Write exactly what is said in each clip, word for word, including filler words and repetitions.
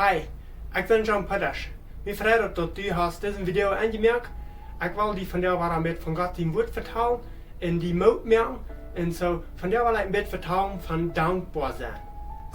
Hi, ekj sie John Padasch. Mie freit daut, daut du hast dise Video aunjemoakt. Ekj well die vondoag waut met von Gott sien Wort vetalen un die Moot moaken. Un soo, vondoag well ekj een bät vetalen von dankboa sennen.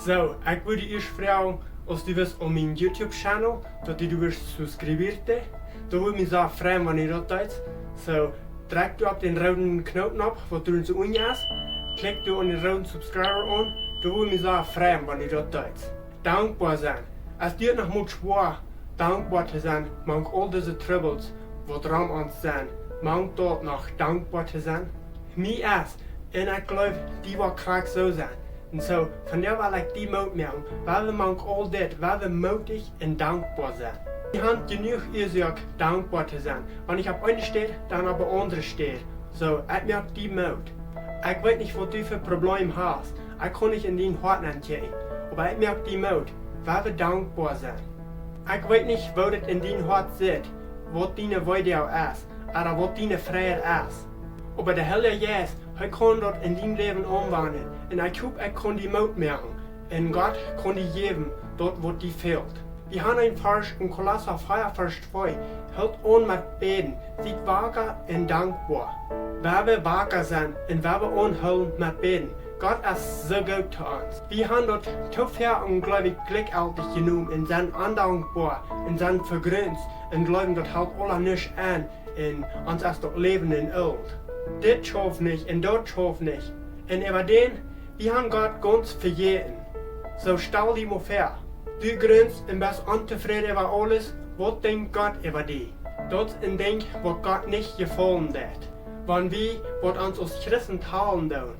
Soo, ekj wudd die ieescht froagen, aus du wurscht opp mienen YouTube-Channel, daut du wurscht subscriben. Daut wudd mie sea freien, wan du daut deist. Soo, drekj du opp dän rooden Knoop opp, waut doa soo unjen es. Klikj du opp dän rooden Subscribe aun. Daut wudd mie sea freien, wan du daut deist. Dankboa sennen. Es daut noch mol schwoa, dankboa to sennen, mank aul dise Trubbels, waut rom ons sent, mank daut noch dankboa to sennen? Mie es, un ekj gleew, die woat krakjt soo sennen. Un soo, vondoag well ekj die Moot moaken, wiels wie mank aul dit, wiels wie mootich un dankboa sent. Wie haben jenuach Uasoak dankboa to sennen. Wan nich opp eene Städ, dan opp eene aundre Städ. Soo, ekj moak die Moot. Ekj weet nich, waut du fa Probleemen hast. Ekj kaun nich en dien Hoat nenkjikjen. Oba ekj moak die Moot, wiels wie dankboa sent. Ekj weet nich, woo daut en dien Hoat sitt, waut diene Weedoag es, ooda waut diene Freid es. Oba de Heilje Jeist, hee kaun daut en dien Läwen omwandlen. Un ekj hop, ekj kaun die Moot moaken. Un Gott kaun die jäwen, daut waut die fält. Wie haben een Varsch en Kolossa vea, Varsch twee. Helt aun met bäden, siet waka un dankboa. Wiels wie waka sent un wiels wie aunhoolen met bäden. Gott es soo goot to ons. Wie haben daut too väl un, gleew ekj, jlikjjeltich jenomen un sent ondankboa un sent vegrinst un jleewen, daut helt aula nuscht aun un ons es daut Läwen en Oolt. Dit schauft nich un daut schauft nich. Un äwa dän, wie haben Gott gaunz vejäten. Soo stal die mol väa, du grinst un best ontofräd äwa aules, waut denkjt Gott äwa die? Daut es een Dinkj, waut Gott nich jefaulen deit. Wan wie, waut ons aus Christen talen doonen,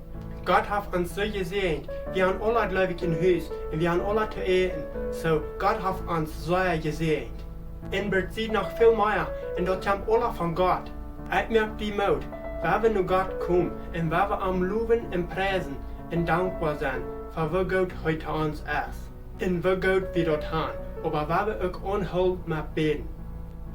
Gott haft ons soo jesäajent, wie haben aula, gleew ekj, een Hus un wie haben aula to äten. Soo, Gott haft ons sea jesäajent. Un daut sitt noch väl mea, un daut kjemt aula von Gott. Ekj moak die Moot, wiels wie no Gott komen un wiels wie am lowen un priesen un dankboa sent fa woo goot hee to ons es. Un woo goot wie daut haben, oba wiels wie uk aunhoolen met bäden.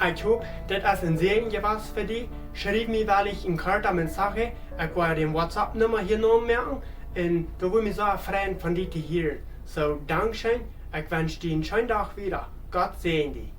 Ekj hop, dit es een Säajen jewast fa die. Schriew mie wellich een korta mensaje. Ekj woa de WhatsApp-Numma hia nopp moaken. Un daut wudd mie sea freien, von die to hieren. Soo, dankscheen. Ekj wensch die een scheenen Dach wieda. Gott säajen die.